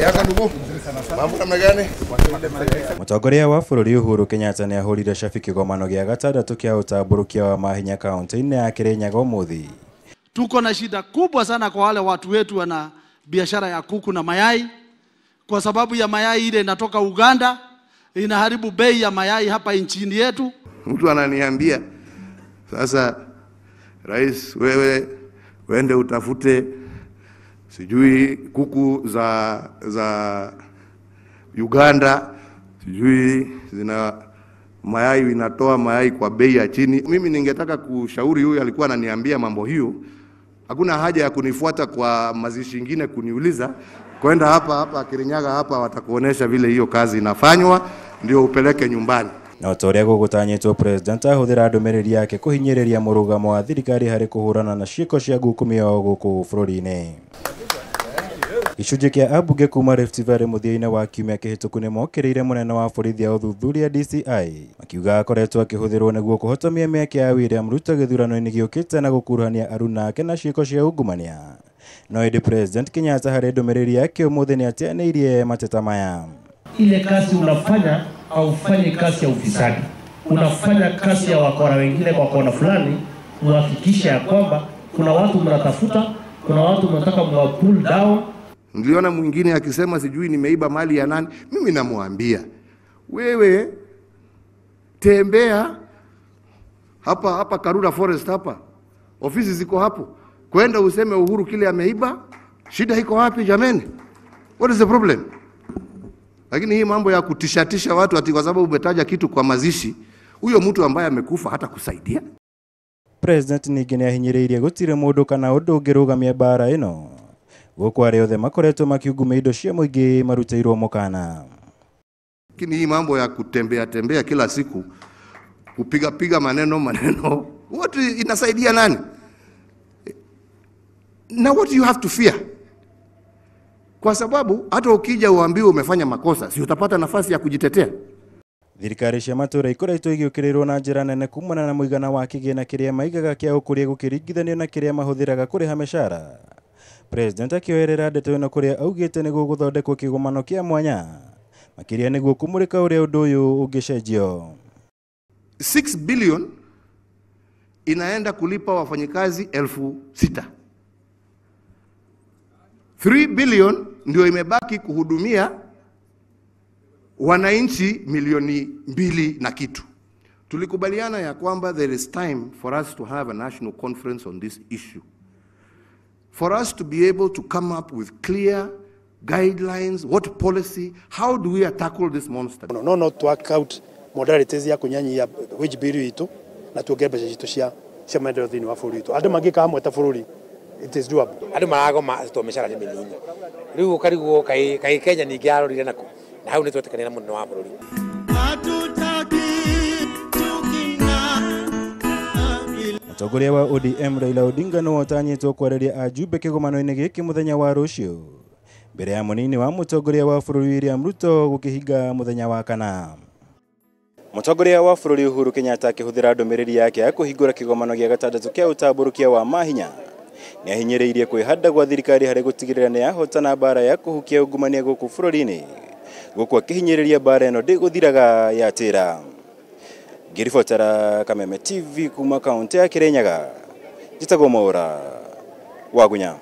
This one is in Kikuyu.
Yako ndugu, mambo namna gani? Mũtongoria wa bũrũri Uhuru Kenyatta nĩ ahũrire cabi kĩgomano gĩa gatandatũ kĩa ũtambũrũkia wa mahinya kaunti-inĩ ya Kirinyaga ũmũthĩ. Tuko na shida kubwa sana kwa wale watu wetu wana biashara ya kuku na mayai, kwa sababu ya mayai ile inatoka Uganda inaharibu bei ya mayai hapa nchini yetu. Mtu ananiambia sasa, rais, wewe uende utafute sijui kuku za Uganda, sijui zina mayai, inatoa mayai kwa bei ya chini. Mimi ningetaka kushauri huyu alikuwa ananiambia mambo hiyo, hakuna haja ya kunifuata kwa mazishi ingine kuniuliza. Kwenda hapa hapa Kirinyaga hapa watakuonesha vile hiyo kazi inafanywa, ndio upeleke nyumbani. Na ta ũrĩa gũgũtanyĩtwo, president ahũthĩra ndũmĩrĩri yake kũhinyĩrĩria mũrũgamo wa thirikari harĩ kũhũrana na ciĩko cia ngukumio gũkũ bũrũri-inĩ. Gĩcunjĩ kĩa ambunge kuma Rift Valley mũthia-inĩ wa kiumia kĩhĩtũku nĩmokĩrĩire mũnene wa borithi ya ũthuthuria DCI makiuga akoretwo akĩhũthĩrwo nĩguo kũhotomia mĩeke ya William Ruto gĩthurano-inĩ gĩũkĩte na gũkuruhania aruna ake na ciĩko cia ungumania. No ĩndĩ President Kenyatta harĩ ndũmĩrĩri yake ũmũthĩ nĩateanĩirie mateta maya. Ile kazi unafanya haufanyi kazi ya ufisadi, unafanya kazi ya wakora wengine kwa kona fulani, uhakikisha ya kwamba kuna watu mnatafuta, kuna watu mnataka mwa pull down. Niliona mwingine akisema sijui nimeiba mali ya nani. Mimi namwambia wewe, tembea hapa hapa Karura Forest hapa, ofisi ziko hapo, kwenda useme Uhuru kile ameiba, shida iko wapi jameni? What is the problem? Lakini hii mambo ya kutishatisha watu ati kwa sababu umetaja kitu kwa mazishi, huyo mtu ambaye amekufa hata kusaidia. President ningĩ nĩahinyĩrĩirie gũtirĩ mũndũ kana ũndũ ũngĩrũgamia mbara ĩno gũkũ arĩa othe makoretwo makiungumia indo cia mũingĩ marutĩirwo mũkana. Lakini hii mambo ya kutembea tembea kila siku, kupiga piga maneno maneno, what inasaidia nani? Na what you have to fear? Kwa sababu hata ukija uambiwe umefanya makosa, si utapata nafasi ya kujitetea. Thirikari cia matũra ikoretwo igĩũkĩrĩrwo na njĩra nene kumana na mũigana wa kĩgĩna kĩrĩa maigaga kĩa ũkũria gũkĩringithanio na kĩrĩa mahũthĩraga kũrĩha mĩcara. President akĩoerera ndeto ĩno kũrĩa augĩte nĩguo gũthondekwo kĩgomano kĩa mwanya makĩria nĩguo kũmũrĩka ũrĩa ũndũ ũyũ ũngĩcenjio. 6 billion inaenda kulipa wafanyikazi 6,000. 3 billion ndio imebaki kuhudumia wananchi 2 milioni na kitu. Tulikubaliana ya kwamba there is time for us to have a national conference on this issue. For us to be able to come up with clear guidelines, what policy, how do we tackle this monster? No to work out modalities ya kunyanyia wage bill itu na tuongere mbeca citũ cia maendeleo thĩinĩ wa bũrũri witũ. Andũ mangĩka hamwe ta bũrũri, it is doable. Andũ maragoma to mĩcara nĩ mĩnini, rĩu ũkarigwo kaĩ Kenya ningĩ yarorire nakũ, na hau nĩ twetĩkanĩra na mũnene wa bũrũri. Mũtongoria wa ODM Raila Odinga nĩwe ũtanyĩtwo kwarĩria ajumbe kĩgomano-inĩ gĩkĩ mũthenya wa rũciũ mbere ya mũnini wa mũtongoria wa bũrũri William Ruto gũkĩhinga mũthenya wa kana. Mũtongoria wa bũrũri Uhuru Kenyatta akĩhũthĩra ndũmĩrĩri yake ya kũhingũra kĩgomano gĩa gatandatũ kĩa ũtambũrũkia wa mahinya nĩahinyĩrĩirie kwĩhanda gwa thirikari harĩ gũtigĩrĩra nĩyahotana mbara ya kũhukia ungumania gũkũ bũrũri-inĩ gũkũ akĩhinyĩrĩria mbara ĩno ndĩgũthiraga yatĩra. Ngĩribotera Kameme TV kuma kaunti ya Kirinyaga, njĩtagwo Mwaũra Wagunya.